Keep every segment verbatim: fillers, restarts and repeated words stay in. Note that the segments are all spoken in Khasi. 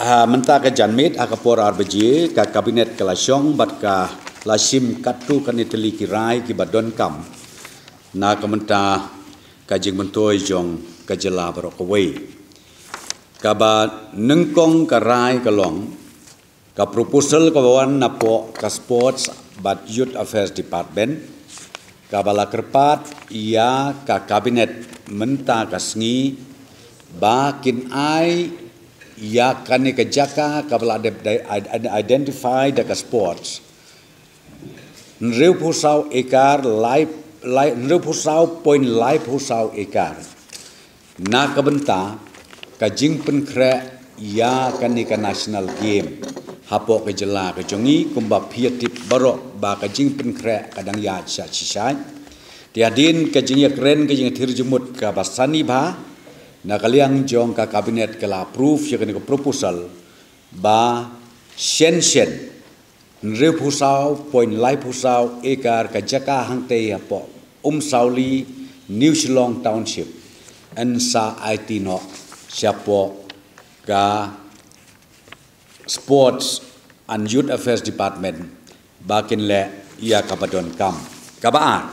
Ha mynta ka janmiet ha ka por ar baje, ka Kabinet ka la shong bad ka la shim katto katne tylli ki rai kiba donkam na ka bynta ka jingmyntoi jong ka jylla baroh kawei. Kaba nyngkong ka rai ka long, ka proposal kaba wan napoh ka Sports bad Youth Affairs Department, kaba la kyrpad ïa ka Kabinet mynta ka sngi ba kin ai ïa kane ka jaka kaba la de-, de-, identify da ka Sports, hynriewphew saw ekar, lai, lai, hynriewphew saw point laiphew saw ekar, na ka bynta ka jingpynkhreh ïa kane ka National Game hapoh ka jylla ka jong ngi. Kumba phi ïa tip baroh ba ka jingpynkhreh ka dang ïaid sha shisha. Te hadien ka jingïakren, ka jingïathir jingmut kaba sani bha, na ka liang jong ka Kabinet ka la approve ïa kane ka proposal ba shen shen hynriewphew saw point laiphew saw ekar ka jaka hangtei hapoh Umsawli, New Shillong Township, yn sa aiti noh shapoh ka Sports and Youth Affairs Department ba kin leh ïa kaba donkam. Kaba ar,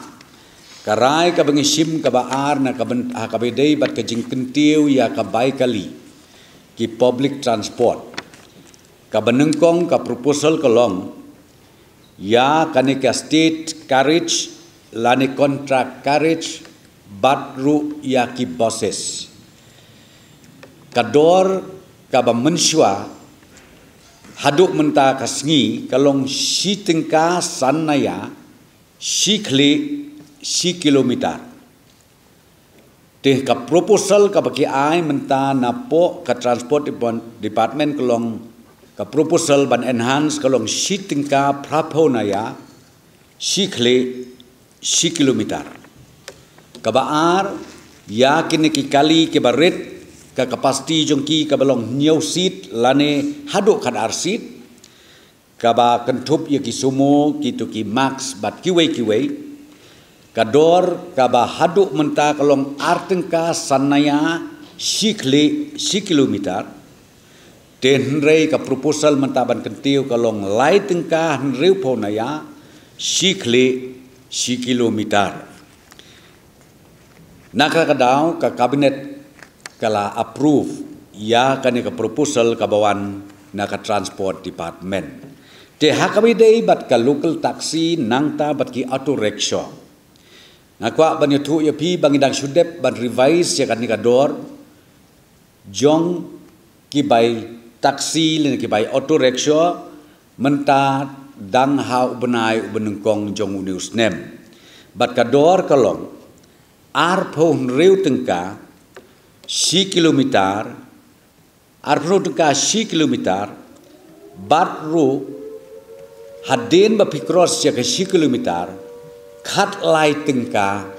ka rai kaba ngi shim kaba ar na ka byn-, ha kaba ïadei bad ka jingkyntiew ïa ka bai kali, ki public transport. Kaba nyngkong ka proposal ka long ïa kane ka state carriage lane contract carriage bad ruh ïa ki buses. Ka dor kaba mynshuwa haduh mynta ka sngi ka long shi tyngka san naïa shi khlieh shi kilometer. Te ka proposal kaba ki ai mynta napoh ka Transport Depon-, Department ka long, ka proposal ban enhance ka long shi tyngka phraphew naïa shi khlieh shi kilometer. Kaba ar, ïa kine ki kali kiba rit, ka capacity jong ki kaba long hynñiew seat lane haduh khatar seat, kaba kynthup ïa ki sumo, kito ki Maxx bad kiwei kiwei. Ka dor kaba haduh mynta ka long ar tyngka san naïa shi khlieh shi kilometer. Te hynrei ka proposal mynta ban kyntiew ka long lai tyngka hynriewphew naïa shi khlieh shi kilometer. Na kata ka daw ka Kabinet ka la approve ïa kane ka proposal kaba wan na ka Transport Department. Te ha kaba ïadei bad ka local taxi nangta bad ki auto rickshaw, nga kwah ban ïathuh ïa phi ba ngi dang shu dep ban revise ïa kane ka dor jong ki bai taxi lane ki bai auto rickshaw mynta dang ha u bnai uba nyngkong jong une u snem. Bad ka dor ka long arphew hynriew tyngka shi kilometer, arphew hynriew tyngka shi kilometer, bad ruh hadien ba phi cross ïa ka shi kilometer, khatlai tyngka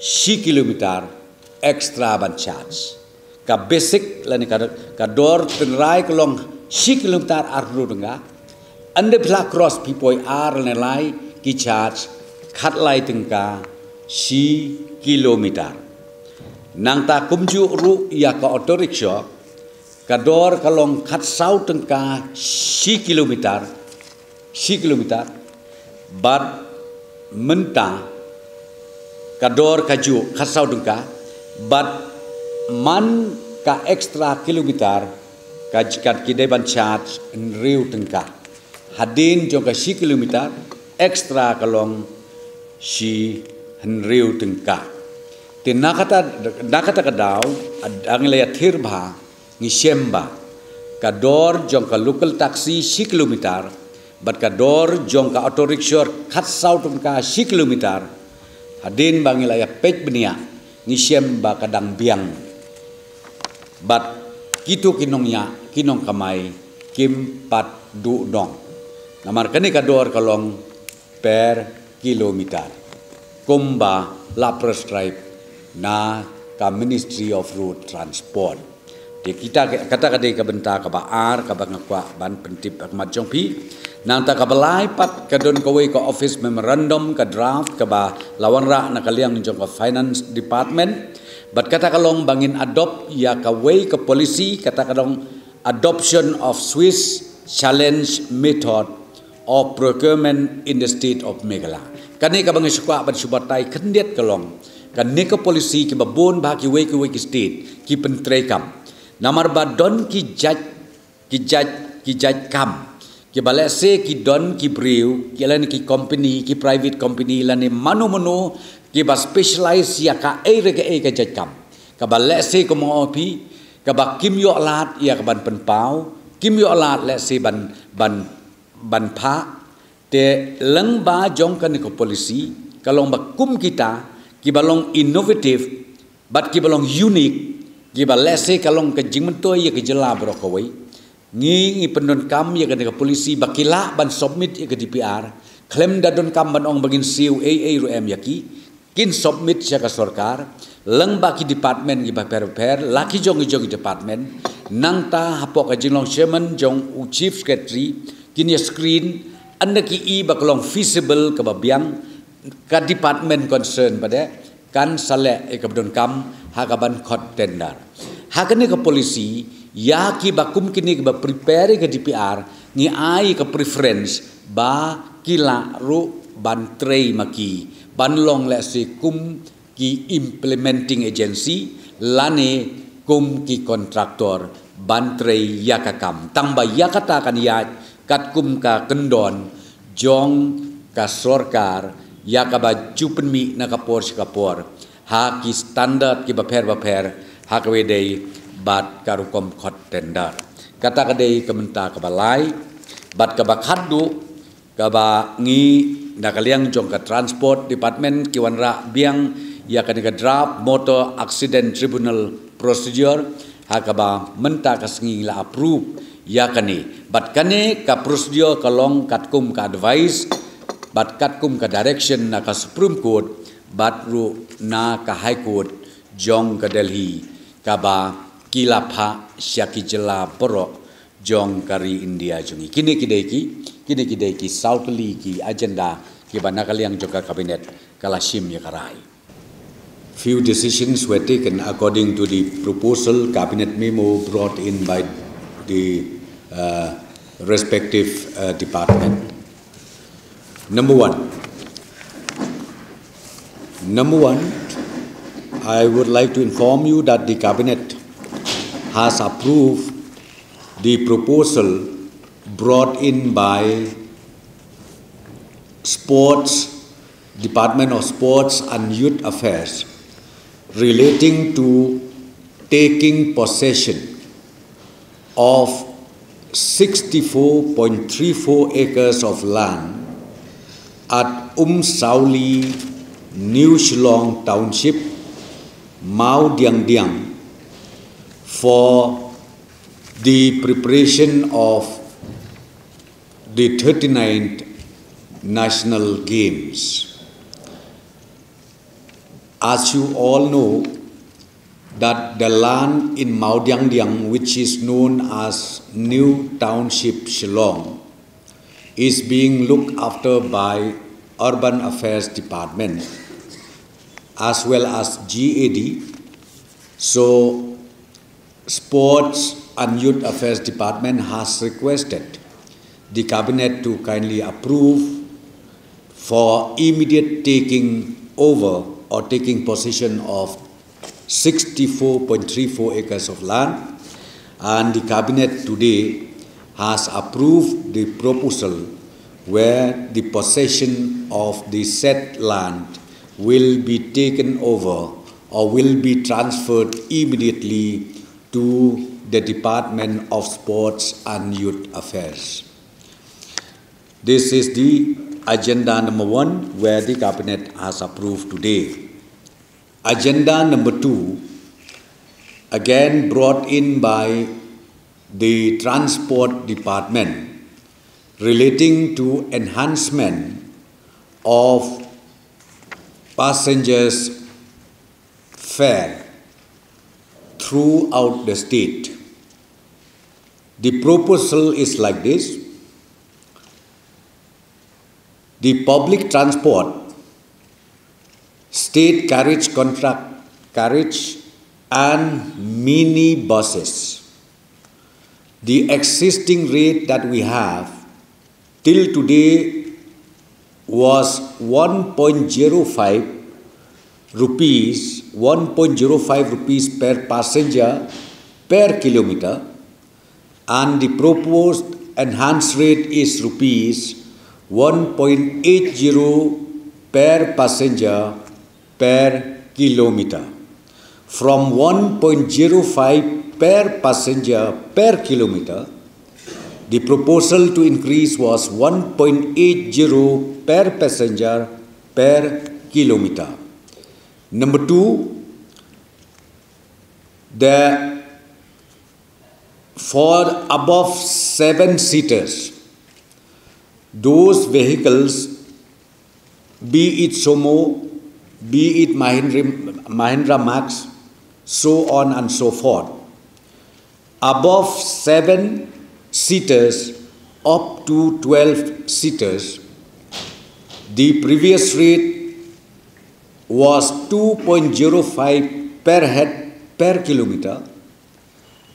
shi kilometer extra ban charge. Ka basic lane ka, ka dor tynrai ka long shi kilometer arphew hynriew tyngka. Ynda phi la cross phi poi ar lane lai ki charge khatlai tyngka shi kilometer. Nangta kumjuh ruh ïa ka auto rickshaw, ka dor ka long khatsaw tyngka shi kilometer, shi kilometer, bad mynta ka dor ka juh khatsaw tyngka, bad man ka extra kilometer ka jingkat ki dei ban charge hynriew tyngka. Hadien jong ka shi kilometer extra ka long shi hynriew tyngka. Te na kata, na kata ka daw, ad-, ngi la ïathir bha, ngi shem ba ka dor jong ka local taxi shi kilometer bad ka dor jong ka auto rickshaw khatsaw tyngka shi kilometer. Hadien ba ngi la ïa peit bniah, ngi shem ba ka dang biang. Bad kito ki nongñiah, ki nongkamai kim pat duh nong. Namar kane ka dor ka long per kilometer, kumba la prescribe na ka Ministry of Road Transport. Te kita ka, kata ka dei ka bynta kaba ar kaba nga kwah ban pyntip ha khmat jong phi. Nangta kaba lai pat ka don kawei ka office memorandum, ka draft kaba la wanrah na ka liang jong ka Finance Department. Bad kata ka long ba ngin adopt ïa kawei ka policy, kata ka long Adoption of Swiss challenge method of procurement in the state of Meghalaya. Kane kaba nga shu kwah ban shu batai khyndiat ka long, kane ka policy kiba bun bha kiwei kiwei ki state ki pyntreikam. Namar ba don ki jait, ki jait, ki jait kam, kiba lehse ki don ki briew, ki lane ki company, ki private company lane mano mano kiba specialize ïa kaei re kaei ka jait kam, kaba lehse kumno phi, kaba kim ïoh lad ïa ka ban pynpaw, kim ïoh lad lehse ban, ban, ban phah. Te lyngba jong kane ka policy ka long ba kum kita kiba long innovative bad kiba long unique, kiba lehse ka long ka jingmyntoi ïa ka jylla baroh kawei, ngi, ngi pyndonkam ïa kane ka policy ba ki lah ban submit ïa ka D P R khlem da donkam ban ong ba ngin siew ei ei ruh em ïa ki. Kin submit sha ka sorkar lyngba ki department kiba pher pher, la ki jong ki jong ki department. Nangta hapoh ka jinglong chairman jong u chief secretary, kin ïa screen ynda ki i ba ka long feasible kaba biang, ka department concern pat kan sa leh ïa kaba donkam ha kaban khot tender. Ha kane ka policy, ïa kiba kum kine kiba prepare ïa ka D P R ngi ai ka preference ba ki lah ruh ban trei ma ki, ban long lehse kum ki implementing agency lane kum ki contractor ban trei ïa ka kam. Tang ba ïa kata kan ïaid katkum ka kyndon jong ka sorkar ïa kaba ju pynmih na ka por sha ka por ha ki standard kiba pher bapher, ha kaba ïadei bad ka rukom khot tender. Kata ka dei ka mynta kaba lai. Bad kaba khatduh, kaba ngi na ka liang jong ka Transport Department ki wanrah biang ïa kane ka draft Motor Accident Tribunal procedure, ha kaba mynta ka sngi la approve ïa kane. Bad kane ka procedure ka long katkum ka advice bad katkum ka direction na ka Supreme Court bad ruh na ka High Court jong ka Delhi, kaba ki la phah sha ki jylla baroh jong ka ri India jong ngi. Kine ki dei ki, kine ki dei ki saw tylli ki agenda kiba na ka liang jong ka cabinet ka la shim ïa ka rai. Few decisions were taken according to the proposal cabinet memo brought in by the, uh, respective, uh, department. Number one. Number one, I would like to inform you that the cabinet has approved the proposal brought in by Sports, Department of Sports and Youth Affairs, relating to taking possession of sixty-four point three four acres of land at Umsauli, New Shillong Township, Mawdiangdiang, for the preparation of the thirty-ninth National Games. As you all know, that the land in Mawdiangdiang, which is known as New Township Shillong, is being looked after by Urban Affairs Department as well as G A D. So, Sports and Youth Affairs Department has requested the cabinet to kindly approve for immediate taking over or taking possession of sixty-four point three four acres of land, and the cabinet today has approved the proposal where the possession of the said land will be taken over or will be transferred immediately to the Department of Sports and Youth Affairs. This is the agenda number one, where the cabinet has approved today. Agenda number two, again brought in by the Transport Department, relating to enhancement of passengers' fare throughout the state. The proposal is like this. The public transport, state carriage contract, carriage and mini buses The existing rate that we have till today was one point zero five rupees, one point zero five rupees per passenger per kilometer, and the proposed enhanced rate is rupees one point eight zero per passenger per kilometer. From one point zero five per passenger per kilometer, the proposal to increase was one point eight zero per passenger per kilometer. Number two, the for above seven seaters, those vehicles, be it Sumo, be it Mahindra, Mahindra Max, so on and so forth, above seven seaters up to twelve seaters, the previous rate was two point zero five per head per kilometer,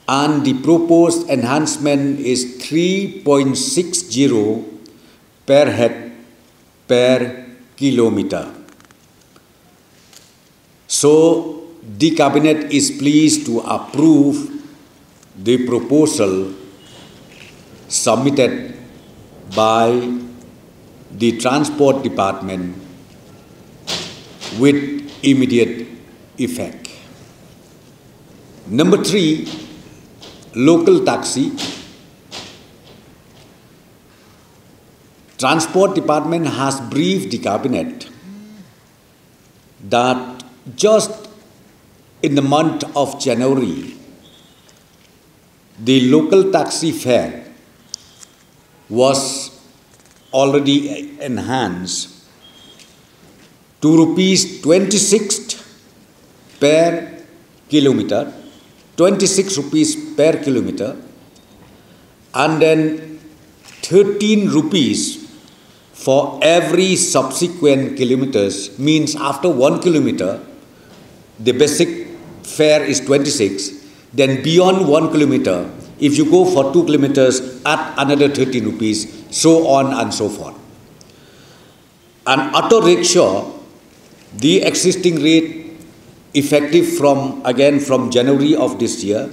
and the proposed enhancement is three point six zero per head per kilometer. So, the cabinet is pleased to approve the proposal submitted by the Transport Department with immediate effect. Number three, local taxi. Transport Department has briefed the cabinet that just in the month of January, the local taxi fare was already enhanced to rupees twenty-six per kilometer, twenty-six rupees per kilometer, and then thirteen rupees for every subsequent kilometers. Means, after one kilometer, the basic fare is twenty-six, then beyond one kilometer, if you go for two kilometers, at another thirteen rupees, so on and so forth. An auto rickshaw, the existing rate effective from, again, from January of this year,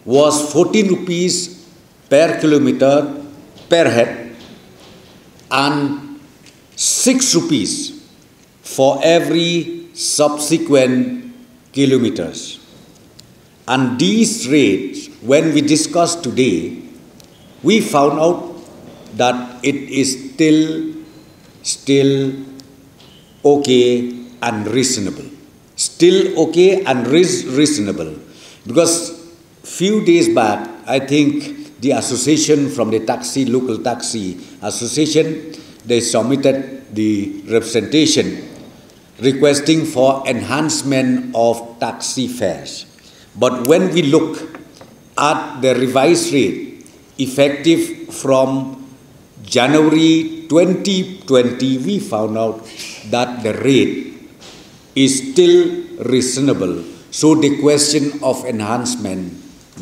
was fourteen rupees per kilometer per head and six rupees for every subsequent kilometers. And these rates, when we discussed today, we found out that it is still, still okay and reasonable. Still okay and reas- reasonable. Because few days back, I think the association from the taxi, local taxi association, they submitted the representation requesting for enhancement of taxi fares. But when we look at the revised rate effective from January twenty twenty, we found out that the rate is still reasonable. So the question of enhancement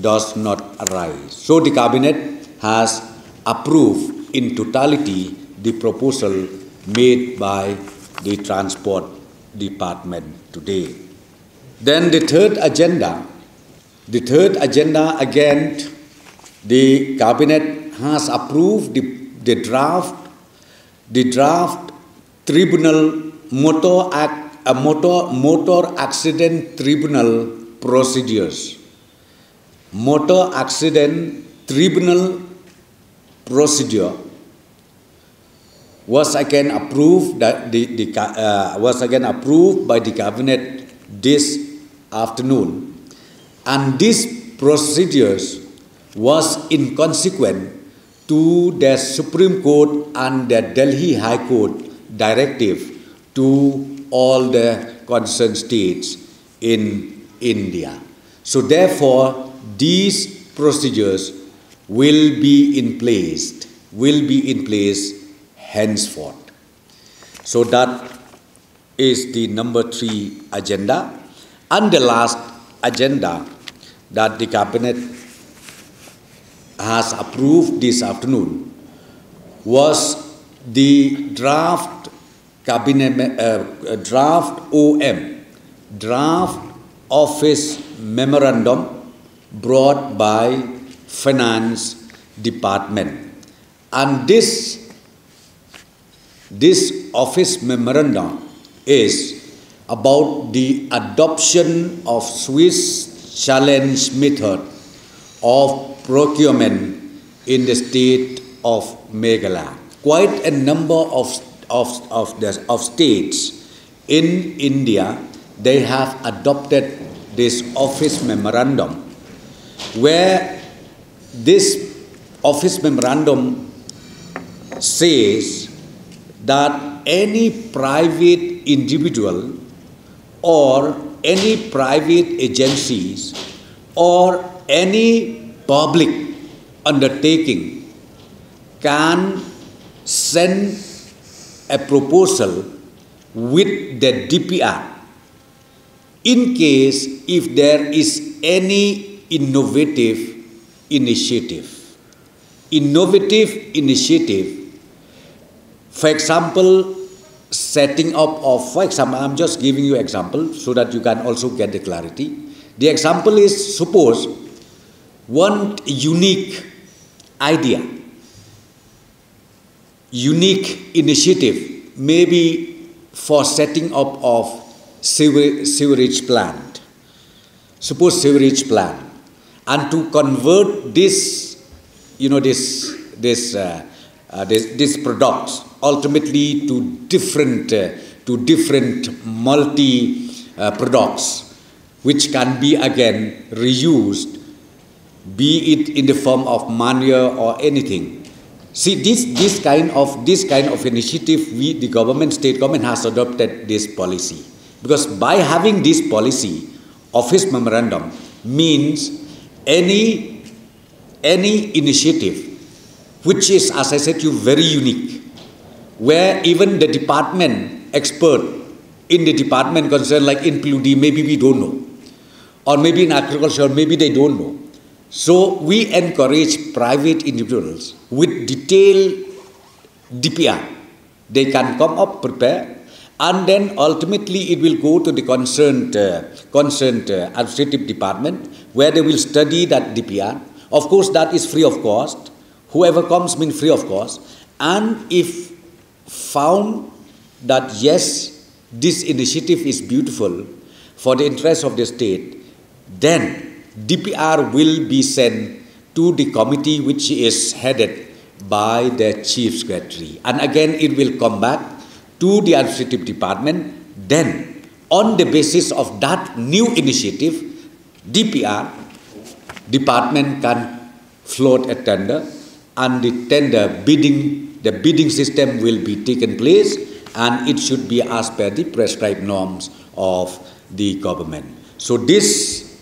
does not arise. So the cabinet has approved in totality the proposal made by the Transport Department today. Then the third agenda, the third agenda again, the cabinet has approved the, the draft, the draft tribunal motor act, a motor motor accident tribunal procedures. Motor accident tribunal procedure was again approved that the, the ca- uh, was again approved by the cabinet this afternoon, and these procedures was in consequence to the Supreme Court and the Delhi High Court directive to all the concerned states in India. So therefore, these procedures will be in place, will be in place henceforth. So that is the number three agenda. And the last agenda that the cabinet has approved this afternoon was the draft cabinet, uh, draft O M, draft office memorandum brought by Finance Department. And this, this office memorandum is about the adoption of Swiss challenge method of procurement in the state of Meghalaya. Quite a number of, of, of, the, of states in India, they have adopted this office memorandum, where this office memorandum says that any private individual or any private agencies or any public undertaking can send a proposal with the D P R in case if there is any innovative initiative. Innovative initiative, for example, setting up of, for example, I'm just giving you example so that you can also get the clarity. The example is, suppose one unique idea, unique initiative, maybe for setting up of sewer-, sewerage plant. Suppose sewerage plant, and to convert this, you know, this, this, uh, uh, this, these products ultimately to different, uh, to different multi, uh, products, which can be again reused, be it in the form of manure or anything. See, this, this kind of, this kind of initiative, we, the government, state government has adopted this policy. Because by having this policy, office memorandum means any, any initiative which is, as I said to you, very unique, where even the department expert in the department concerned, like in P W D, maybe we don't know, or maybe in agriculture, maybe they don't know. So we encourage private individuals with detailed D P R. They can come up, prepare, and then ultimately it will go to the concerned, uh, concerned, uh, administrative department, where they will study that D P R. Of course, that is free of cost. Whoever comes means free of cost. And if found that yes, this initiative is beautiful for the interest of the state, then D P R will be sent to the committee which is headed by the chief secretary. And again, it will come back to the administrative department. Then, on the basis of that new initiative, D P R department can float a tender, and the tender bidding, the bidding system will be taken place, and it should be as per the prescribed norms of the government. So this,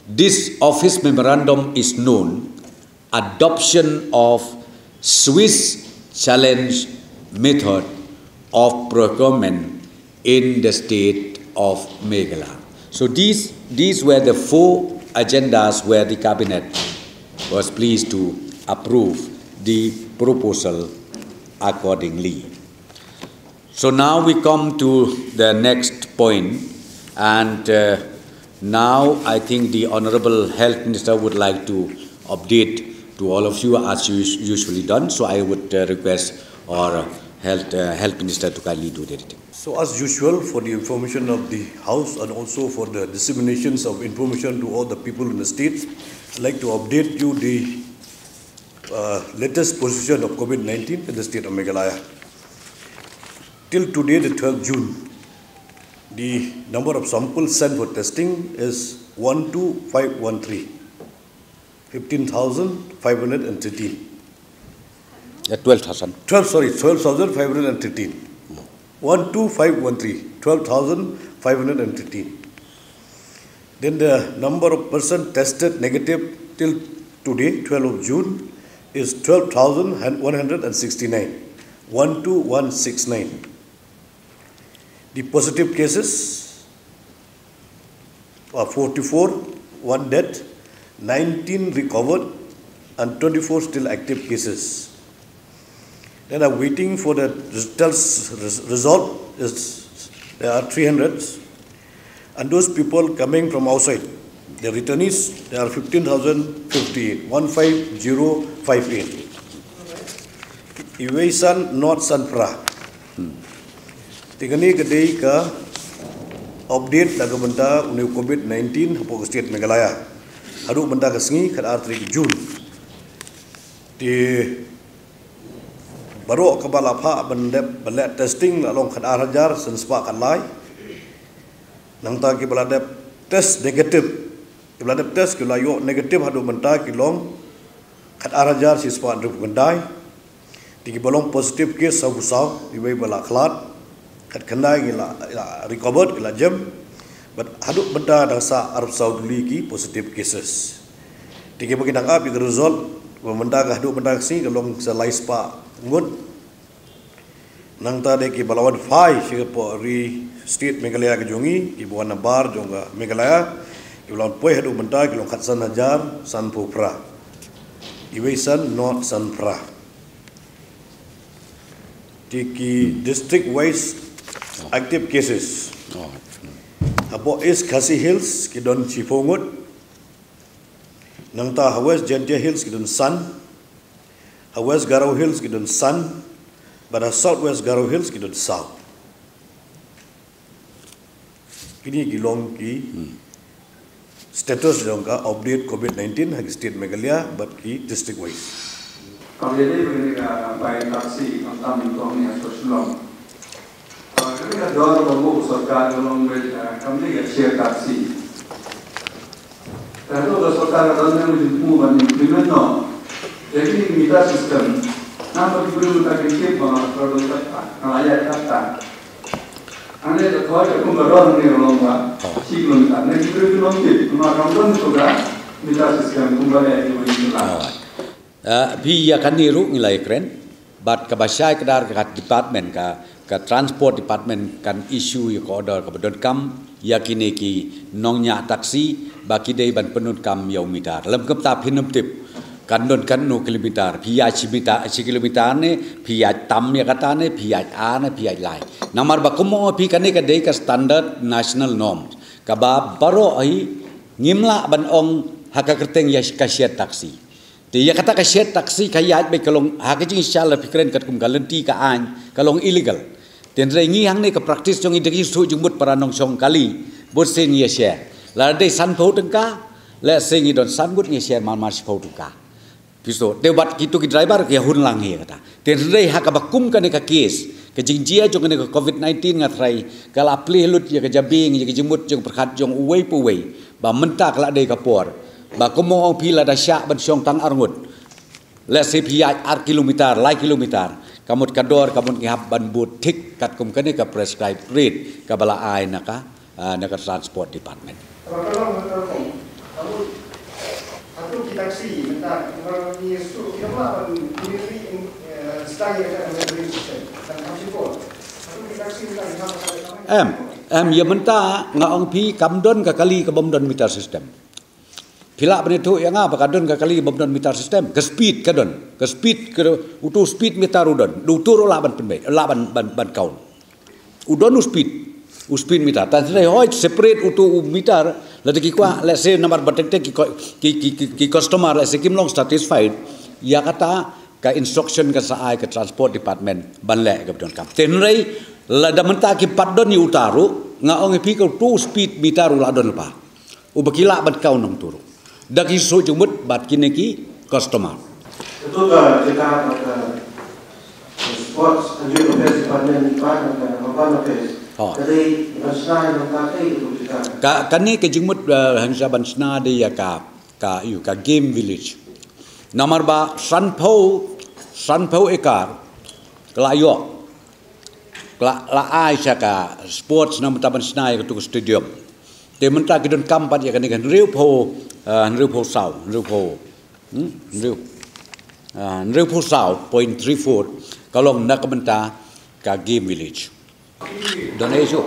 this office memorandum is known adoption of Swiss challenge method of procurement in the state of Meghalaya. So these, these were the four agendas where the cabinet was pleased to approve the proposal accordingly. So now we come to the next point, and, uh, now I think the Honorable Health Minister would like to update to all of you as us-, usually done. So I would, uh, request our Health, uh, Health Minister to kindly do the reading. So as usual, for the information of the House and also for the disseminations of information to all the people in the state, I'd like to update you the, uh, latest position of COVID nineteen in the state of Meghalaya. Till today, the twelfth June, the number of samples sent for testing is one two five one three, fifteen thousand five hundred and thirteen. Yeah, twelve thousand. Twelve, sorry, twelve thousand five hundred and thirteen. One two five one three, twelve thousand five hundred and thirteen. Then the number of person tested negative till today, twelfth of June, is twelve thousand one hundred and sixty-nine, one two one six nine. The positive cases are forty-four, one death, nineteen recovered, and twenty-four still active cases. Then are waiting for the test res- result is there are three hundred, and those people coming from outside, the returnees, there are fifteen thousand fifty-eight, one five zero five eight. Iwei san not san pra. Te kane ka dei ka update da ka bynta une u covid nineteen hapoh ka state Meghalaya. Haduh mynta ka sngi khatar tarik June. Te baroh kaba la phah ban dep ban leh testing la long khatar hajar san spah khatlai. Nangta kiba la dep test negative, kiba la dep test kiba la ïoh negative haduh mynta ki long khatar hajar shi spah hynriewphew khyndai. Te kiba long positive case sawphew saw, iwei ba la khlad, khatkhyndai ki la, la recovered, ki la jem. Bad haduh mynta dang sah arphew saw tylli ki positive cases. Te kiba ki dang ap ïa ka result ba mynta ka haduh mynta ka sngi ka long sa lai spah ngut. Nangta de kiba la wan phai sha ka pdeng ri state Meghalaya ka jong ngi, kiba wan nabar jong ka Meghalaya, kiba la wan poi haduh mynta ki long khatsan hajar sanphew phra. Iwei san not san phra. Te ki district wise active cases. Hapoh East Khasi Hills ki don shiphew ngut. Nangta ha West Jaintia Hills ki don san. Ha West Garo Hills ki don san. Bad ha South West Garo Hills ki don saw. Kine ki long ki status jong ka update covid nineteen ha ki state Meghalaya bad ki district wise. Kam ïadei bad kane ka bai taxi, kam tam ïa kong ïa Shillong. Kane ka dor ba buh sorkar ka long ba, ah, kam dei ka share taxi. Ka dor ka sorkar ka don ne u jingthmu ban implement noh. Ïa kine ki meter system. Namar ki briew mynta ki tip ba nga la don katta, nga la ïaid katta. Hangne ka thoi ka kum ka dor hangne ka long ba shi kilometer. Ne ki briew ki long tip, namar kam don to ka meter system kumba leh ki ba ngi la. Ah, phi ïa kane ruh ngi la ïakren bad kaba shai kdar ka department, ka, ka transport department kan issue ïa ka order kaba donkam ïa kine ki nongñiah taxi ba ki dei ban pyndonkam ïa u meter. Lym kumta phin ym tip kan don katno kilometer, phi ïaid shi meter, shi kilometer ne, phi ïaid tam ïa kata ne, phi ïaid ar ne, phi ïaid lai. Namar ba kum ong phi kane ka dei ka standard national norm kaba baroh hi ngim lah ban ong ha ka kyrteng ïa ka share taxi. Te ïa kata ka share taxi ka ïaid beit ka long ha ka jingshisha la phi kren katkum ka lynti ka aiñ ka long illegal. Te hynrei ngi hangne ka practice jong ngi da ki suk jingmut para nongshong kali bun sien ngi ïa share. Lada dei sanphew tyngka, lehse ngi don san ngut ngi ïa share mar mar shiphew tyngka. Phi suk, te bad kito ki driver ki ïa hun lang hi kata. Te hynrei ha kaba kum kane ka case, ka jingjia jong kane ka covid nineteen nga tharai ka la plie lut ïa ka jabieng ïa ka jingmut jong pyrkhat jong uwei pa uwei. Ba mynta ka la dei ka por ba kum ong phi lada shah ban shong tang arngut, lehse phi ïaid ar kilometer, lai kilometer, ka mut ka dor ka mut ngi hap ban bud thik katkum kane ka prescribed rate kaba la ai na ka, ah, na ka transport department. Kaba ka long mynta ka mut hato ki taxi mynta kaba ngi suk ki ong la ban delivery, eh, sdang ïa ka delivery system. Kan kam sipor. Hato ki taxi mynta ki hap. Em, em, ïa mynta nga ong phi kam don ka kali ka bym don meter system. Phi lah ban ïathuh ïa nga ba ka don ka kali bym don meter system, ka speed ka don, ka speed ka, uto speed meter u don, uto ruh lah ban pynbeit, lah ban, ban, ban count. U don u speed, u speed meter. Tang hynrei hooid separate uto u meter, lada ki kwah, let's say, namar ba teng teng ki, ki, ki, ki, ki customer, let's say, kim long satisfied, ïa kata ka instruction ka sa ai ka transport department ban leh kaba donkam. Te hynrei lada mynta kim pat don ïa uta ruh, nga ong ïa phi ka uto u speed meter u la don lypa. Uba ki lah ban count nangta ruh da ki suk jingmut bad kine ki customer. Kato ka jaka ka sports and youth affairs department, department ka urban affairs. Ha. Ka dei ban shna ïa ka kaei kato ka jaka? Ka, kane ka jingmut, eh, hangta ban shna dei ïa ka, ka, ïa ka game village. Namar ba sanphew, sanphew ekar ka la ïoh. Ka la, la ai sha ka sports na mynta ban shna ïa kato ka stadium. Te mynta ki donkam pat ïa kane ka hynriewphew, ah, hynriewphew saw, hynriewphew, hmm? Hynriew, ah, hynriewphew saw point three four ka long na ka bynta ka game village. Don issue.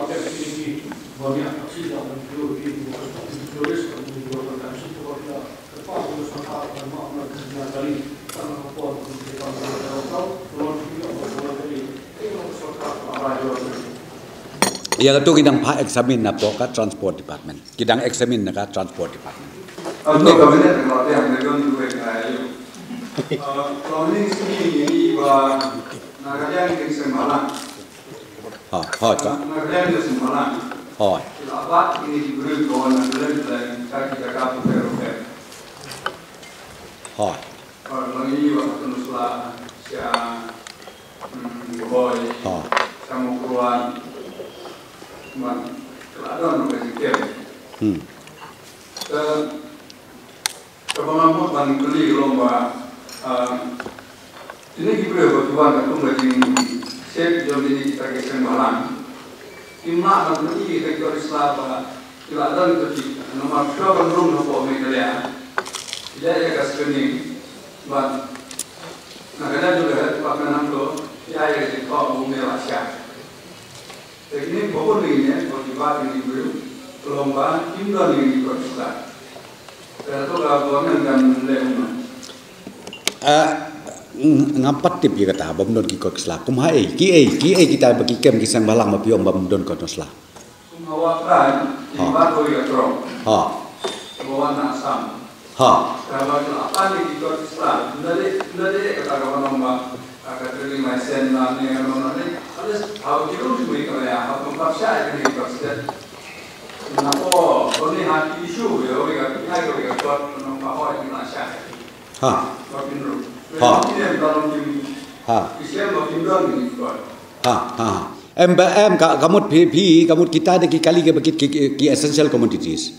Ïa katu ki dang phah examine na pdeng ka transport department. Ki dang examine na ka transport department. Ang to kabinet na ka tiang na don duwe ka ayu. Ang ni sini ni ba na ka tiang ni sembala. Ha, ha, ka. Na ka tiang ni sembala. Ha. Ila bat ni di beri ko na ka tiang ka kita ka bukan bukan. Ha. Or lang ni wa tu nusla sia. Hmm, boy. Ha. Sama kuan. Man. Kelak don ka jikem. Hmm. Ka, ka ba nga mut ban kylli long ba, ah, ini ki briew ba ki wan ka tung ka jing sep jong ini kita ki seng balang. Ki ma ban kylli ka ki Islam ba ki la don ka ki nama pyo ban rung hapoh Meghalaya. Ki la ya ka screening ban na ka da juga ba ka nam to ya ya ji ko mu ne la sha. Te kine babun dei ne, ko ki ba dei ne briew, ka long ba kim don ne ki kot sla. Te to ka government kan leh kumno? Ah, ng- ngam pat tip ïa kata ba ym don ki kot sla. Kum ha ei, ki ei, ki ei kita ba ki kem ki seng balang ba phi ong ba ym don kot sla. Kum ha wa kran, ki Ha. ba ko ïa trok. Ha. Ba wan na Assam. Ha. Ka ba ka apa ni ki kot sla. Nda de, nda de kata ka ba nong ba. Ka ka training license na ne ka nong na ne. Alis, ha ki rung shui ka ya, ha kum pa sha ni kot sla. Na ko, ko ni ha ki issue, ya, wi ka, ki hai ko wi ka kot, nong ba ho ni na sha. Ha. Ba kin ru. Ha. Ki nem ba long ki. Ha. Ki sem ba kin don ni kot. Ha, ha. Em ba em ka, ka mut phi, phi, ka mut kita de ki kali ki ba ki, ki, ki essential commodities.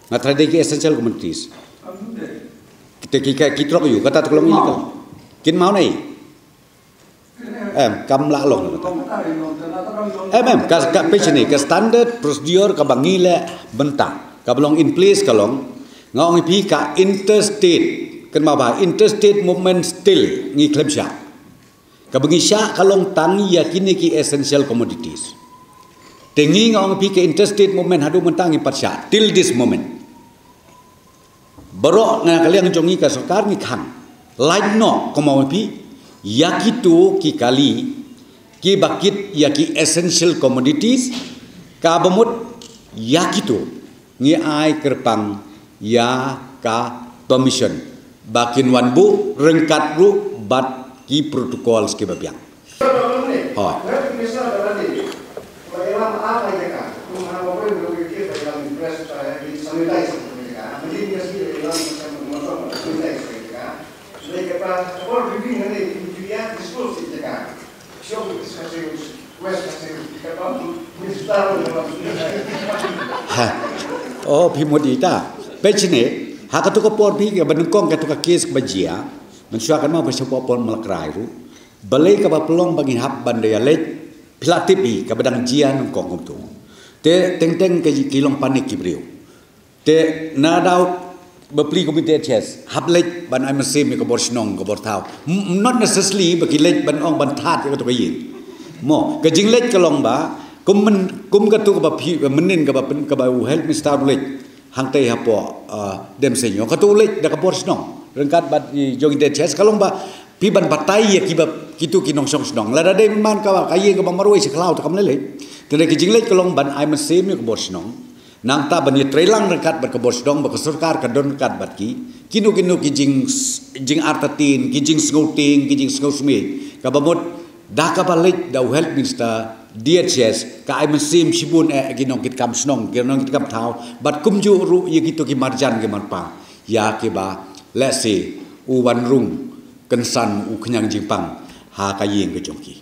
Nga try de ki essential commodities. Kita ki, ki, ki trok ïa u, kata tu ka long illegal. Kin mau nei. Em, kam lah long kata. Em, em, ka, ka page ni, ka standard procedure ka ba ngi leh mynta. Ka ba long in place ka long. Nga ong ïa phi ka interstate. Kan ma ba, interstate movement still ngi khlem shah. Ka ba ngi shah ka long tang ïa kine ki essential commodities. Te ngi nga ong ïa phi ka interstate movement haduh mynta ngim pat shah. Till this moment. Baroh na ka liang jong ngi ka sorkar ngi khang. Lait noh kumno phi. Ïa kito ki kali. Ki ba kit ïa ki essential commodities. Ka ba mut ïa kito. Ngi ai kyrpang ïa ka permission. Ba kin wan buh ryngkat ruh bad ki protocols ki ba biang. Hooid. Ha. Oh, phi mut ita. Pechne, ha katu ka por phi ka ba nyngkong katu ka case ba jia. Mynshuwa kan ma ba sha por Malakrai ruh. Balei ka ba pynlong ba ngi hap ban da ïa leit, phi la tip hi, ka ba dang jia nyngkong kumtu. Te teng teng ka ki long panic ki briew. Te na daw ba pli kumne te chest, hap leit ban ai mynsiem ïa ka bor shnong, ka bor thaw. M- Not necessarily ba ki leit ban ong ban thad ïa katu ka ïing. Mo, ka jingleit ka long ba, kum men, kum katu ka ba phi, mynnin ka ba pyn, ka ba u health minister u leit. Hangtei hapoh, ah, Demseiñiong. Katu u leit da ka bor shnong. Ryngkat bad i jong i D H S ka long ba phi ban batai ïa ki ba kitu ki nongshong shnong. Lada dei man ka ba ka ïing ka ba marwei sha khlaw te kam lei lei. Te dei ki jingleit ka long ban ai mynsiem ïa ka bor shnong. Nangta ban ïatreilang ryngkat bad ka bor shnong ba ka sorkar ka don ryngkat bad ki. Kino kino ki jing, jing artatien, ki jingsngewtieng, ki jingsngewsmej. Ka ba mut Da kaba leit da u Health Minister, D H S, ka ai mynsiem shibun eh ki nongkitkam shnong, ki nongkitkam thaw, bad kumjuh ruh ïa kito ki marjan ki marpa, ïa kiba lehse u wan rung kynsan u khñiang jingpang ha ka ïing ka jong ki.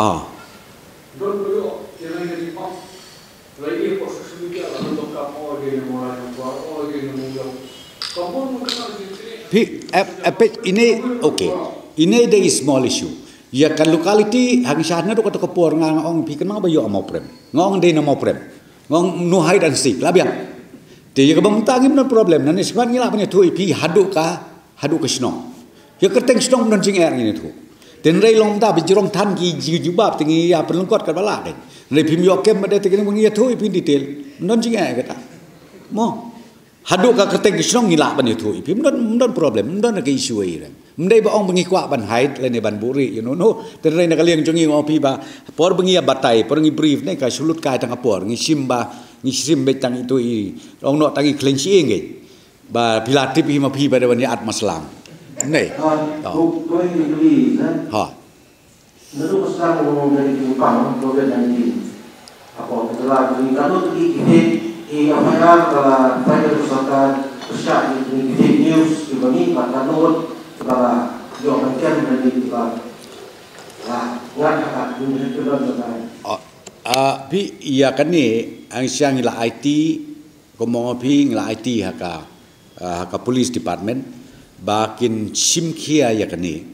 Ah. Phi, eh, eh, phi, ine, okay. Ine dei i small issue. Ïa ka locality, hangta naduh kato ka por nga, nga ong phi kynmaw ba ïoh Mawprem. Nga ong dei na Mawprem. Nga ong no hide and seek, la biang. Te ïa kaba mynta ngim don problem, nangne smat ngi lah ban ïathuh ïa phi haduh ka, haduh ka shnong. Ïa kyrteng shnong don jingeh ngin ïathuh. Tynrai long mynta ba jrong than ki ju- jubab te ngi ïa pynlyngkot katba lah kein. Hynrei phim ïoh kem ba dei te kine ba ngi ïathuh ïa phi in detail. Ym don jingeh kata. Mo. Haduh ka kyrteng ki shnong ngi lah ban ïathuh ïa phi. Ym don, ym don problem, ym don ka issue ei rem. Ym dei ba ong ba ngi kwah ban hide lane ban buhrieh, you know, no. Tynrai na ka liang jong ngi ong phi ba por ba ngi ïa batai, por ngi brief ne ka shu lut kai tang ka por, ngi shim ba, ngi shim beit tang itu i, ong noh tang i khlem shi ing ei. Ba phi la tip hi ma phi ba da ban ïa at maslang. Nei. Ah, Oh. Bu-, bu-, bu-, Ha. Nanu ka sdang u ngi ki pang covid nineteen. Hapoh ka jylla jong ngi katno tylli ki fake, ki F I R ba la file da ka sorkar, pyrshah ïa ki fake news kiba mih bad katno ngut ba la ïoh ban kem da ki ba la ngat ha ka jingim jong ka. Ah, ah, phi ïa kane ang siang ïa la I T Kumba ong phi ngi la aiti ha ka, ah, ha ka police department ba kin shim khia ïa kane.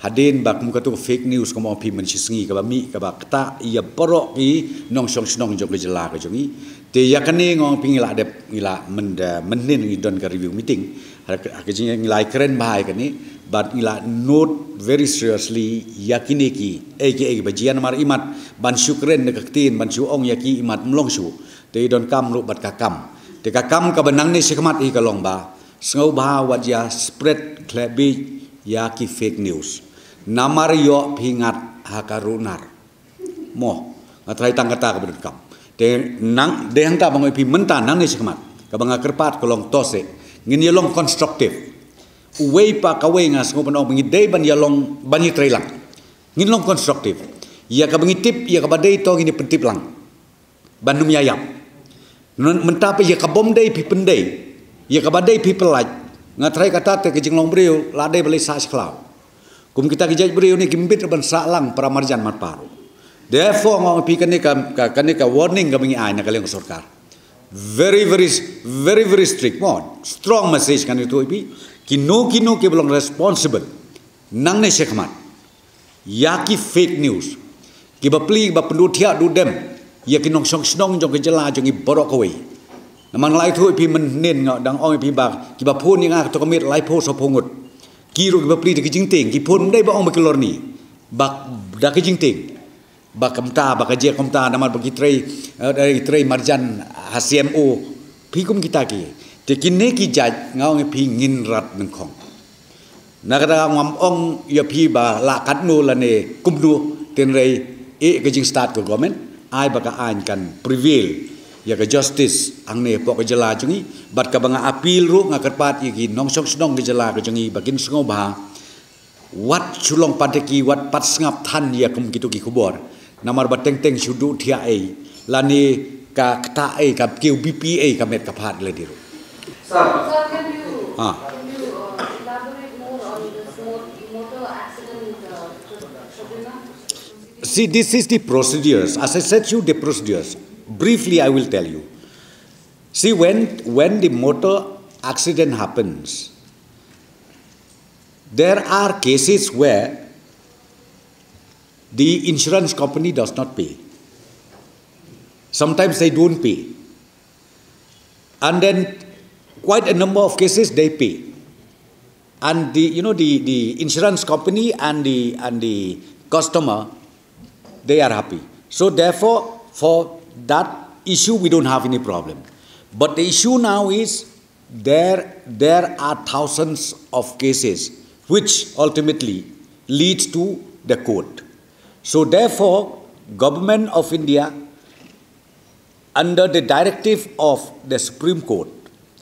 Hadien ba kum katu ka fake news kumba ong phi mynshisngi kaba mih kaba ktah ïa baroh ki nongshong shnong jong ka jylla ka jong ngi. Te ïa kane nga ong phi ngi la dep ngi la mynda mynhynnin ngi don ka review meeting. Ha ka, ha ka jing ngi la kren bha ïa kane bad ngi la note very seriously ïa kine ki. Ei ki ei ba jia namar imat ban shu kren da ka ktien ban shu ong ïa ki imat mlong shu. Te i donkam ruh bad ka kam. Te ka kam kaba nangne shakhmat hi ka long ba sngewbha wat ïa spread khlem bit ïa ki fake news. Namar ïoh phi ngat ha ka runar. Mo, nga tharai tang kata kaba donkam. Te nang dei hangta ba nga ong ïa phi mynta nangne shakhmat. Kaba nga kyrpad ka long to se ngin ïa long constructive. Uwei pa kawei nga sngew ban ong ba ngi dei ban ïa long ban ïa trei lang. Ngin long constructive. Ïa kaba ngi tip ïa kaba dei to ngin ïa pyntip lang. Ban ym ïa ïap. Mynta phi ïa ka bym dei phi pyndei, ïa kaba dei phi pyllait. Nga tharai kata te ka jinglong briew la dei ba leit sah sha khlaw. Kum kita ki jait briew ne ki mbit ban sah lang para marjan mat paru. Therefore nga ong phi kane ka, ka kane ka warning kaba ngi ai na ka liang sorkar. Very very very very strict mo, strong message kane tu phi. Kino kino ki ba long responsible nangne shakhmat ïa ki fake news kiba plie ba pynduh thiah duh dem ïa ki nongshong shnong jong ka jylla jong ngi baroh kawei. Namar nga la ïathuh ïa phi mynhynnin nga dang ong ïa phi ba kiba phone ïa nga kato ka miet laiphew sawphew ngut. Ki ruh kiba plie da ki jingtieng ki phone ym dei ba ong ba ki lorni ba da ki jingtieng. Ba kumta ba ka jia kumta namar ba ki trei, eh, trei marjan ha C M O. Phi kum kita ki. Te kine ki jait nga ong ïa phi ngin rat nyngkong. Na kata ngam ong ïa phi ba la katno lane kumno, tynrai ïa ka jingstad ka government ai ba ka aiñ kan prevail ïa ka justice hangne hapoh ka jylla jong ngi. Bad kaba nga appeal ruh nga kyrpad ïa ki nongshong shnong ka jylla ka jong ngi ba kin sngewbha wat shu long pat ki wat pat sngap than ïa kum kitu ki khubor. Namar ba teng teng shu duh thiah ei lane ka ktah ei ka kiew bipi ei ka met ka phad lane ruh. Sir. Sir, can you, Ah. can you, uh, elaborate more on this mo-, motor accident, uh, tribunal? See, this is the procedures. As I said to you, the procedures. Briefly, I will tell you. See, when, when the motor accident happens, there are cases where the insurance company does not pay. Sometimes they don't pay. And then quite a number of cases they pay. And the, you know, the, the insurance company and the, and the customer, they are happy. So therefore, for that issue, we don't have any problem. But the issue now is there, there are thousands of cases which ultimately leads to the court. So therefore, Government of India, under the directive of the Supreme Court,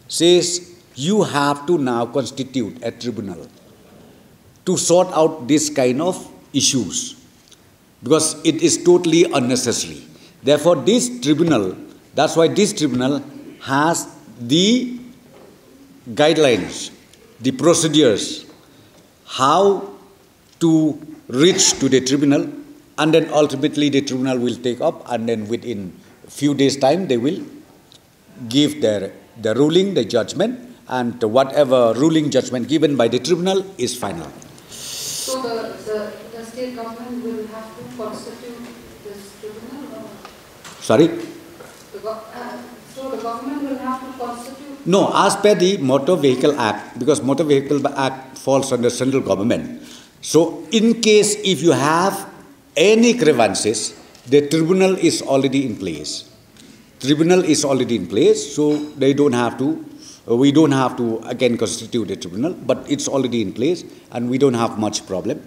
says you have to now constitute a tribunal to sort out this kind of issues, because it is totally unnecessary. Therefore, this tribunal, that's why this tribunal has the guidelines, the procedures, how to reach to the tribunal, and then ultimately the tribunal will take up, and then within few days' time they will give their, the ruling, the judgment, and whatever ruling judgment given by the tribunal is final. So the, the, the state government will have to constitute this tribunal? Or Sorry? The go-, uh, so the government will have to constitute No, as per the Motor Vehicle Act, because Motor Vehicle Act falls under central government, So, in case if you have any grievances, the tribunal is already in place. Tribunal is already in place, so they don't have to, uh, we don't have to again constitute a tribunal, but it's already in place and we don't have much problem.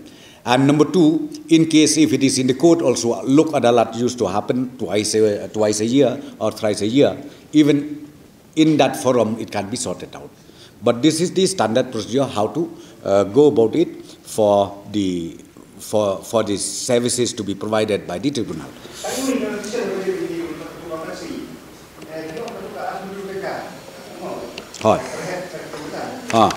And number two, in case if it is in the court also, Lok Adalat used to happen twice a, twice a year or thrice a year. Even in that forum, it can be sorted out. But this is the standard procedure how to uh, go about it for the for for the services to be provided by the tribunal. Hoi. Ha.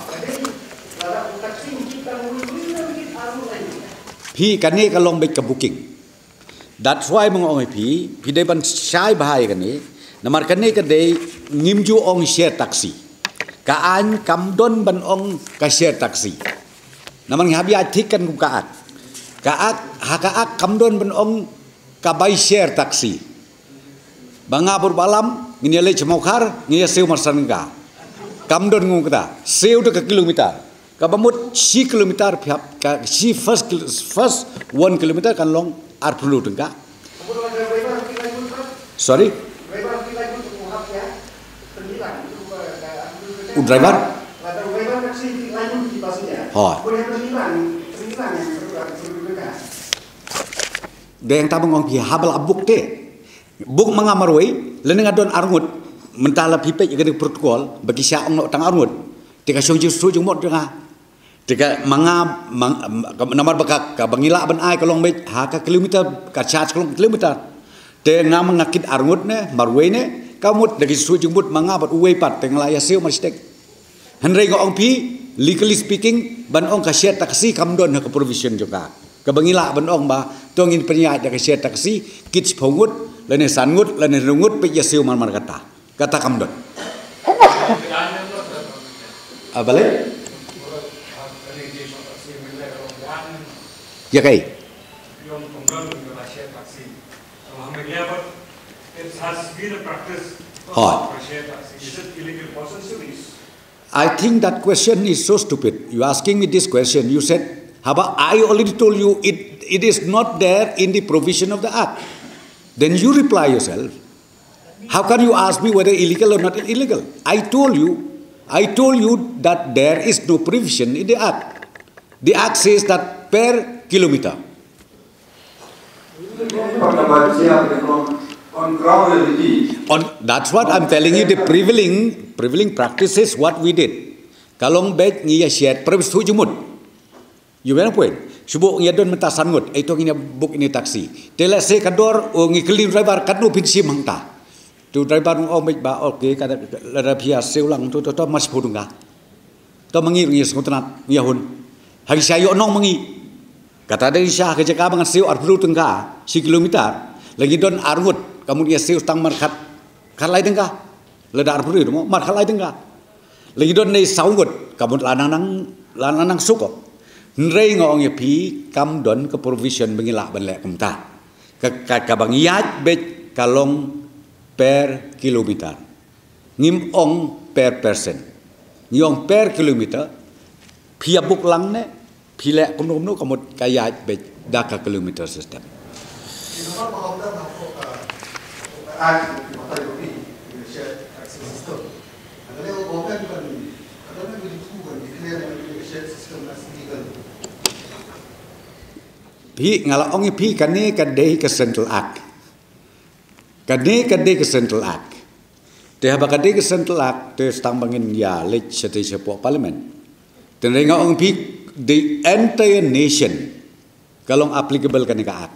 Phi, kane ka long beit ka booking. That's why ma nga ong ïa phi, phi dei ban shai bha ïa kane. Namar kane ka dei, ngim ju ong share taxi. Ka aiñ kam don ban ong ka share taxi. Namar ngi hap ïa thik kan kum ka ak. Ka ak, ha ka ak kam don ban ong ka bai share taxi. Ba nga bor ba lam, ngin ïa leit sha Mawkhar, ngin ïa siew marsan ka. Kam don ngu kata, siew da ka kilometer. Kaba mut shi kilometer phi hap, ka shi first kil-, first one kilometer kan long arphew tyngka. Sorry? U driver? Hoi. Dei hangta ba nga ong phi haba la book te. Book ma nga marwei, lane nga don arngut, mynta la phi peit ïa ka protocol, ba ki shah ong noh tang arngut. Te ka shong jingsuk jingmut jong nga. Te ka ma nga, ma nga, namar ba ka, kaba ngi lah ban ai ka long beit, ha ka kilometer, ka charge ka long kilometer. Te nga ma nga kit arngut ne, marwei ne, ka mut da ki suk jingmut ma nga bad uwei pat, te nga la ïa siew marshiteng. Hynrei nga ong phi, legally speaking, ban ong ka share taxi kam don ha ka provision jong ka. Kaba ngi lah ban ong ba, to ngin pynïaid da ka share taxi, kit shiphew ngut, lane san ngut, lane hynriew ngut, peit ïa siew marmar kata. Kata kam don. Ah, balei? Ïa kaei? Hoi. I think that question is so stupid. You asking me this question. You said, "Haba, I already told you it, it is not there in the provision of the Act." Then you reply yourself. How can you ask me whether illegal or not illegal? I told you, I told you that there is no provision in the Act. The Act says that per kilometer. On, that's what I'm telling you, the prevailing, prevailing practice is what we did. Ka long beit ngi ïa shet, perhaps tu jumut. Ïa, wan point. Shu buh ngi ïa don mynta san ngut, eh, to ngin ïa book ïa ine i taxi. Te lehse ka dor, oh, ngi kylli u driver katno phin shim hangta. Te u driver u ong beit ba, okay, ka da, lada phi ïa siew lang, to, to, to, mar shiphew tyngka. To ma ngi ruh ngi ïa sngewtynnat, ngi ïa hun. Ha ngi shah ïoh nong ma ngi. Kata dei ngi shah ha ka jaka ba ngan siew arphew tyngka, shi kilometer. La ngi don ar ngut, ka mut ngi ïa siew tang mar khat, khat lai tyngka. Lada arphew te mo, mar khat lai tyngka. La ngi don ne saw ngut, ka mut la nang nang, la nang nang suk. Hynrei nga ong ïa phi, kam don ka provision ba ngi lah ban leh kumta. Ka, ka, kaba ngi ïaid beit ka long per kilometer. Ngim ong per person. Ngi ong per kilometer. Phi ïa book lang ne, phi leh kumno kumno, ka mut ka ïaid beit da ka kilometer system. Phi, nga la ong ïa phi, kane ka dei ka Central Act. Kane ka dei ka Central Act. Te haba ka dei ka Central Act, te tang ba ngin ïa leit shatei shapoh Parliament. Te hynrei nga ong ïa phi, the entire nation ka long applicable kane ka Act.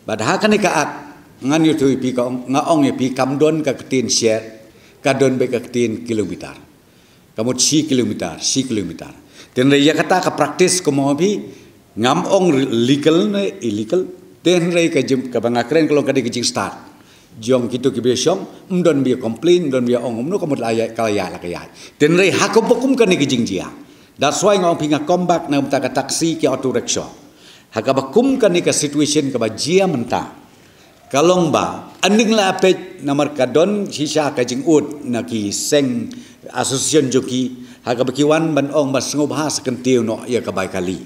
Bad ha kane ka Act, ngan ïathuh ïa phi, ka ong, nga ong ïa phi, kam don ka ktien share, ka don beit ka ktien kilometer. Ka mut shi kilometer, shi kilometer. Te hynrei ïa kata ka practice, kumba ong ïa phi, ngam ong legal ne illegal. Te hynrei ka jing, kaba nga kren ka long ka dei ka jingstad jong kito kiba ïashong, ym don ba ïa complain, ym don ba ïa ong kumno, ka mut la ïaid, ka la ïaid, la ka ïaid. Te hynrei ha kaba kum kane ka jingjia. That's why nga ong ïa phi, nga come back na ka bynta ka taxi, ki auto rickshaw. Ha kaba kum kane ka situation kaba jia mynta. Ka long ba, hynrei la peit namar ka don shisha ka jingud na ki seng association jong ki, ha kaba ki wan ban ong ba sngewbha sa kyntiew noh ïa ka bai kali.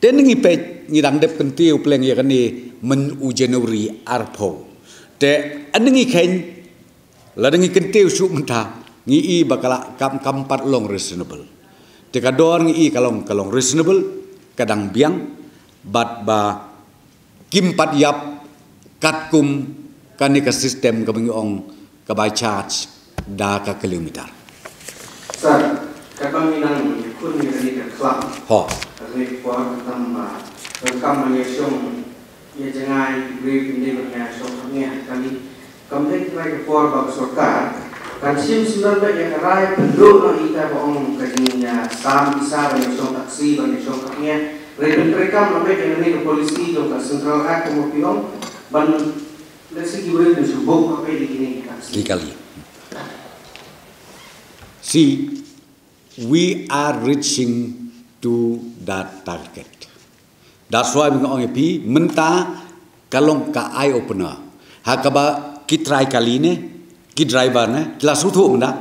Te ngi peit ngi dang dep kyntiew pleng ïa kane myn u January arphew. Te ane ngi kheiñ lada ngi kyntiew shuh mynta ngi i ba ka la kam kam pat long reasonable. Te ka dor ngi i ka long ka long reasonable, ka dang biang bad ba kim pat ïap katkum kane ka system kaba ngi ong ka bai charge da ka kilometer. Sir, katba ngi nang ïakhun ïa kane ka khlam. Ho. Kane ka por khamtam ba donkam ban ïashong ïa jngai ki briew, ki dei ban ïashong kham ïa kali. Kam dei trai ka por ba ka sorkar kan shim sngewbha ïa ka rai pynduh noh ïa ka ba ong ka jingïasam pisa ban ïashong taxi, ban ïashong kham ïa. Hynrei ban treikam noh ïa kane ka policy jong ka Central Act kumba phi ong ban Let's see, you will be book apa ini ini. Legally. See, we are reaching to that target. That's why we ong pi mynta ka long ka eye opener. Ha kaba ki trai kali ne, ki driver ne, ki la suthu mynta.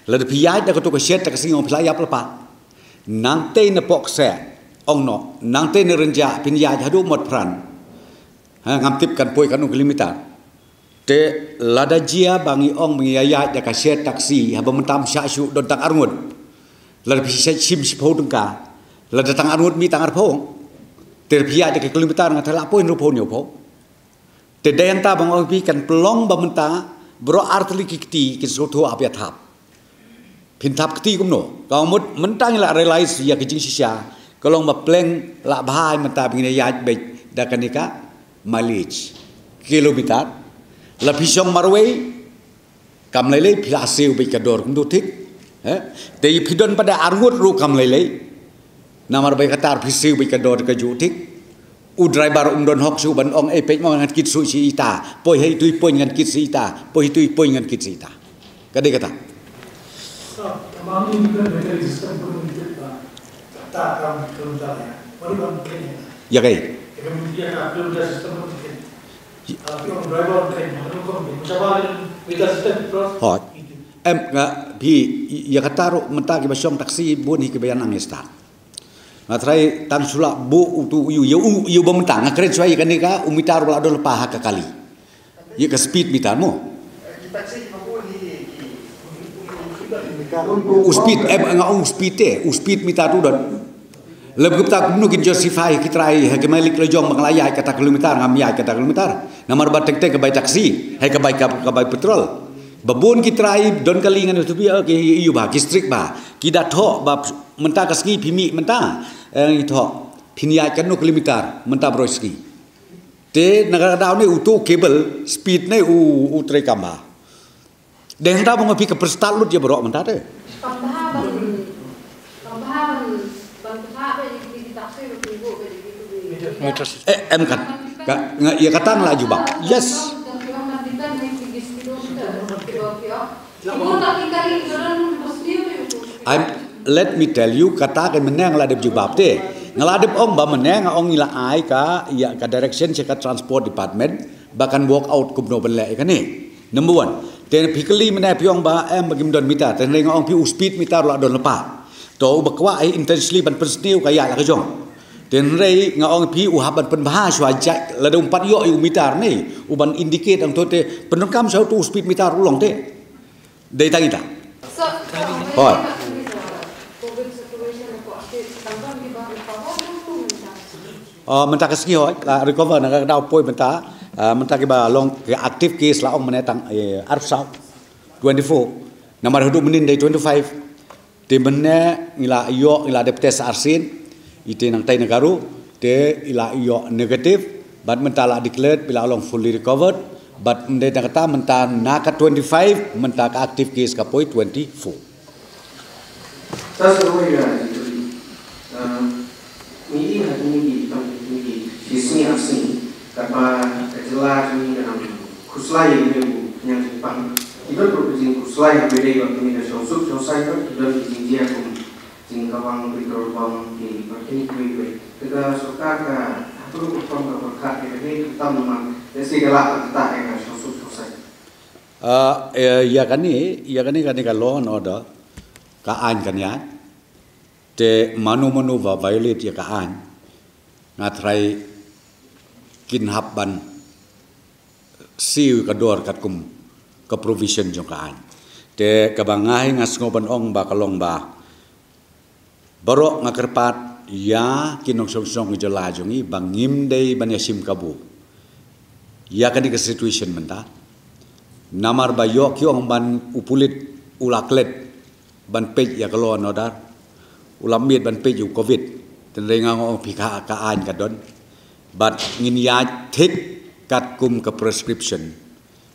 Lada phi ïaid da ka tu ka shet da ka sing ong phi la ïap lypa. Nangtei na pok se ong no, nangtei na rynjah phin ïaid haduh Motphran. Ha, ngam tip kan poi katno kilometer. Te lada jia ba ngi ong ba ngi ïaid da ka shared taxi, haba mynta ym shah shuh don tang arngut. Lada phi shah shim shiphew tyngka. Lada tang arngut mih tang arphew. Te phi ïaid da ka kilometer nga tharai la poi hynriewphew hynñiewphew. Te dei hangta ba nga ong phi kan pynlong ba mynta baroh artylli ki kti kin sngewthuh ap ïa thap. Phin thap kti kumno? Ka mut mynta ngi la realize ïa ka jingshisha ka long ba pleng la bha mynta ba ngin ïaid beit da kane ka mileage kilometer. La phi shong marwei kam lei lei phi la siew beit ka dor kumto thik. Eh? Te phi don pat da arngut ruh kam lei lei. Namar ba ïa kata phi siew beit ka dor kajuh thik. U driver um don hok shuh ban ong ei peit mo ngan kit shuh shi ita. Poi hei tui poi ngan kit shi ita. Poi hei tui poi ngan kit shi ita. Ka dei kata. Ïa kaei? Hooid. Em nga phi ïa kata ruh mynta kiba shong taxi bun hi kiba ïa nang ïa start. Nga tharai tang shu lah buh utu u ïu, ïa u, ïa u ba mynta nga kren shuwa ïa kane ka u meter ba la don lypa ha ka kali. Ïa ka speed meter mo. U speed, em nga ong u speed te, u speed meter tu don. Lem kumta kumno kin justify ki trai ha ki malik la jong ba nga la ïaid kata kilometer, ngam ïaid kata kilometer. Namar ba teng teng ka bai taxi, hai ka bai ka, ka bai petrol. Ba bun ki trai don kali ngan tu bi, eh, ki ïu ba, ki strict ba. Ki da thoh ba mynta ka sngi phi mih mynta, eh, ngi thoh phin ïaid katno kilometer mynta baroh sngi. Te na ka daw ne utu cable speed ne u, u treikam ba. Dei hangta ba nga phi ka pyrstad lut ïa baroh mynta te. Kam bha ban, kam bha ban, ban pynthah ba ïa ki taxi ruh pynbuh ba ïa ki. Eh, em kat. Ka, nga, ïa kata nga la jubab. Yes. I'm, let me tell you, kata ka mynne nga la dep jubab te. Nga la dep ong ba mynne nga ong ngi la ai ka, ïa ka direction sha ka transport department ba kan work out kumno ban leh ïa kane. Number one. Te phi kylli mynne phi ong ba em ba kim don meter. Te hynrei nga ong phi u speed meter la don lypa. To u ba kwah ai intentionally ban pynsniew ka ïa la ka jong. Te hynrei nga ong phi u hap ban pynbha shuwa jait lada um pat ïoh ïa u meter ne u ban indicate ang to te pyndonkam shuwa utu u speed meter u long te. Dei tang ita. Hooid. Ah, mynta ka sngi hooid la recover na ka daw poi mynta, ah, mynta kiba long ki active case la ong mynne tang, eh, arphew saw, twenty-four. Namar haduh mynnin dei twenty-five. Te mynne ngi la ïoh, ngi la dep test arsien. Ite nangtai na ka ruh te i la ïoh negative bad mynta la declared ba i la long fully recovered bad mynta na kata mynta na ka twenty-five mynta ka active case ka poi twenty-four. Sa sa roi ga ji tuli. Ngi i ha kini ki tang kini ki shisni arsni katba ka jylla kini ka nang khuslai ïa kine u pynïaid jingpang. Ki don ruh ka jingkhuslai ha kine ba kine ka shongsuk shongsai ba ki don ki jingjia kum jingkawang petrol bomb ki ba kine kiwei kiwei. Te ka sorkar ka hapdeng ka rukom ka pyrkhat ïa kane khamtam namar lehse ka lah ban ktah ïa ka shongsuk shongsai. Ah, ïa, ïa kane, ïa kane kane ka law and order ka aiñ kan ïaid. Te mano mano ba violate ïa ka aiñ. Nga trai kin hap ban siew ka dor katkum ka provision jong ka aiñ. Te kaba nga hi nga sngew ban ong ba ka long ba baroh nga kyrpad ïa ki nongshong shnong jylla jong ngi ba ngim dei ban ïa shim kabu ïa kane ka situation mynta. Namar ba ïoh ki ong ban u pulit u la klet ban peit ïa ka law and order, u la miet ban peit ïa u covid. Tynrai nga ong phi ka, ka aiñ ka don, bad ngin ïa thik katkum ka prescription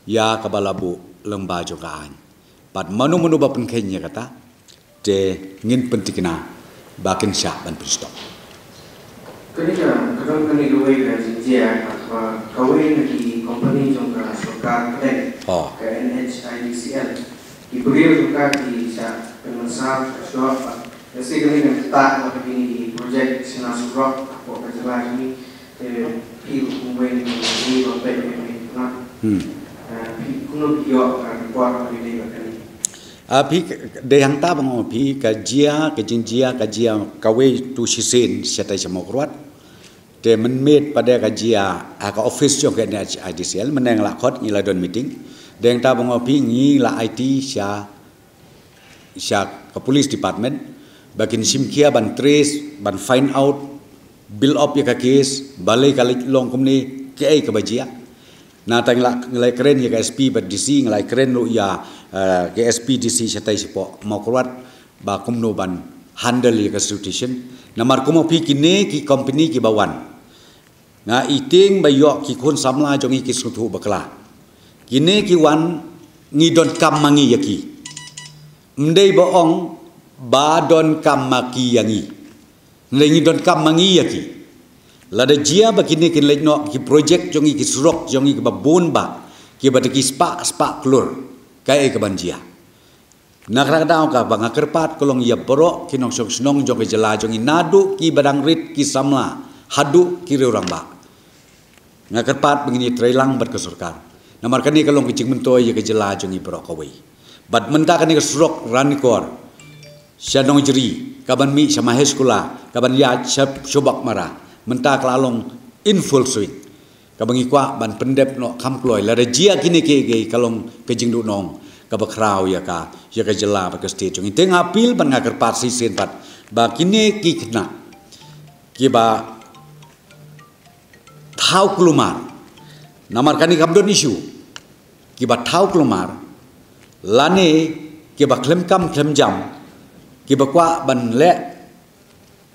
ïa kaba la buh lyngba jong ka aiñ. Bad mano mano ba pynkheiñ ïa kata, te ngin pyntikna ba kin shah ban pynstop. Kane ka, ka don kane kawei ka jingjia, ka, kawei na ki company jong ka sorkar pdeng, oh, ka N H I D C L. Ki briew jong ka ki shah pynmynsaw, shah shoh, ka si kane ka ktah ba kine ki project shna surok hapoh ka jylla jong ngi. Te phi kumwei na ki ba peit ïa kane ka ktah. Hmm. Ah, phi kumno phi ïoh ka report ba kine ba kane. Ah, phi, dei hangta ba nga ong phi ka jia, ka jingjia, ka jia kawei tu shisien shatai sha Mawkyrwat. Te mynmiet pat ka jia ha ka office jong ka N H I D C L, mynne nga la khot, ngi la don meeting. Dei hangta ba nga ong phi ngi la aiti sha, sha ka police department ba kin shim khia ban trace, ban find out, build up ïa ka case, balei ka leit long kumne, kaei kaba jia. Nangta ngi la, ngi la kren ïa ka S P bad D C, ngi la kren ruh ïa, eh, ka S P, D C shatai shapoh Mawkyrwat ba kumno ban handle ïa ka situation. Namar kumno phi kine ki company kiba wan, nga i tieng ba ïoh ki khun samla jong ngi ki sngewthuh bakla. Kine ki wan ngi donkam ma ngi ïa ki. Ym dei ba ong ba donkam ma ki ïa ngi. Ngi donkam ma ngi ïa ki. Lada jia ba kine kin leit noh ki project jong ngi, ki surok jong ngi kiba bun bha, kiba da ki spah spah klur, kaei kaban jia. Na kata ka daw kaba nga kyrpad ka long ïa baroh ki nongshong shnong jong ka jylla jong ngi, naduh kiba dang rit ki samla haduh ki riew rangbah. Nga kyrpad ba ngin ïa trei lang bad ka sorkar. Namar kane ka long ka jingmyntoi ïa ka jylla jong ngi baroh kawei. Bad mynta kane ka surok Ranikor sha Nongjri, kaban mih sha Maheshkula, kaban ïaid sha Shobakmara, mynta ka la long in full swing. Kaba ngi kwah ban pyndep noh kham kloi, lada jia kine kiei kiei ka long ka jingduhnong kaba khraw ïa ka, ïa ka jylla bad ka state jong ngi. Te nga appeal bad nga kyrpad shisien pat ba kine ki khynnah kiba thaw kulmar. Namar kane kam don issue. Kiba thaw kulmar, lane kiba khlem kam khlem jam, kiba kwah ban leh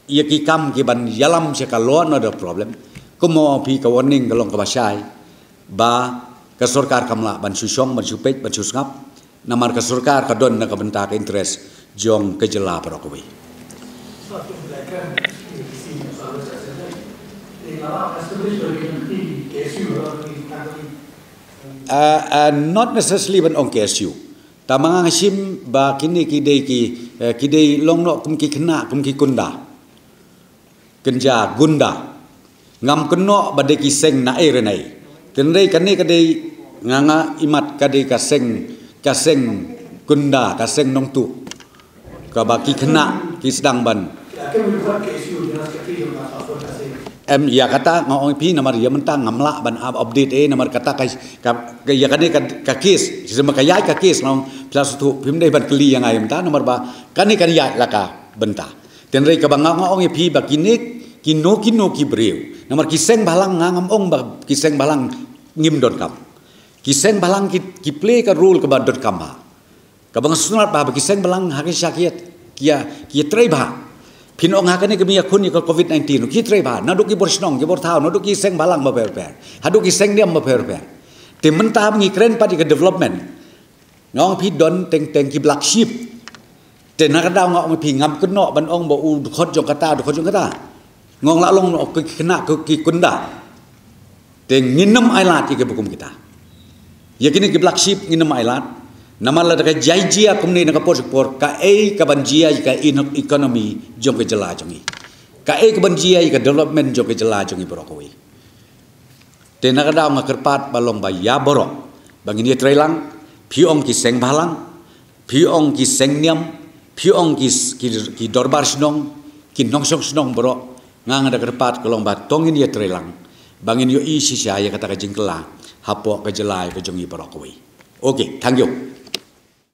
ïa ki kam kiban ïalam sha ka law and order problem. Kumno phi ka warning ka long kaba shai ba ka sorkar kam lah ban shu shong, ban shu peit, ban shu sngap. Namar ka sorkar ka don na ka bynta ka interest jong ka jylla baroh kawei. Ah, ah, not necessarily ban ong K S U. Tangba nga shim ba kine ki dei ki, eh, ki dei long noh kum ki khynnah, kum ki kunda. Kynja gunda. Ngam kynnoh ba dei ki seng naei re naei. Tynrai kane ka dei nga nga imat ka dei ka seng, ka seng kunda, ka seng nongtuh. Kaba ki khynnah ki sdang ban. Em, ïa kata nga ong phi namar ïa mynta ngam lah ban up-, update eh, namar kata ka, ka, ka, ïa kane ka, ka case, shisha ma ka ïaid ka case nga ong phi la sngewthuh, phim dei ban kylli ïa nga ïa mynta namar ba kane kan ïaid la ka bynta. Tynrai kaba nga nga ong ïa phi ba kine kino kino ki briew. Namar ki seng bhalang nga ngam ong ba ki seng bhalang ngim donkam. Ki seng bhalang ki, ki play ka role kaba donkam bha. Kaba nga sngewtynnat bha ba ki seng bhalang ha ki sha ki ïa, ki ïa, ki ïa trei bha. Phin ong ha kane ka mih ïakhun ïa ka covid nineteen ki trei bha. Naduh ki bor shnong, ki bor thaw, naduh ki seng bhalang bapher bapher, haduh ki seng niam bapher bapher. Te mynta ba ngi kren pat ïa ka development. Nga ong phi don teng teng ki black sheep. Te na ka daw nga ong phi ngam kynnoh ban ong ba u dkhot jong kata, dkhot jong kata. Nga ong la long noh ki khynnah ki, ki kunda. Te ngin ym ailad ïa kiba kum kita. Ïa kine ki black sheep ngin ym ailad. Namar lada ka jia jia kumne na ka por sha ka por, kaei kaban jia ïa ka in-, economy jong ka jylla jong ngi. Kaei kaban jia ïa ka development jong ka jylla jong ngi baroh kawei. Te na ka daw nga kyrpad ba long ba ïa baroh ba ngin ïa trei lang, phi ong ki seng bhalang, phi ong ki seng niam, phi ong ki s-, ki, ki dorbar shnong, ki nongshong shnong baroh, Nga nga da kyrpad ka long ba to ngin ïatreilang ba ngin ïohi shisha ïa kata ka jingkylla hapoh ka jylla ka jong ngi baroh kawei. Okay, thank you.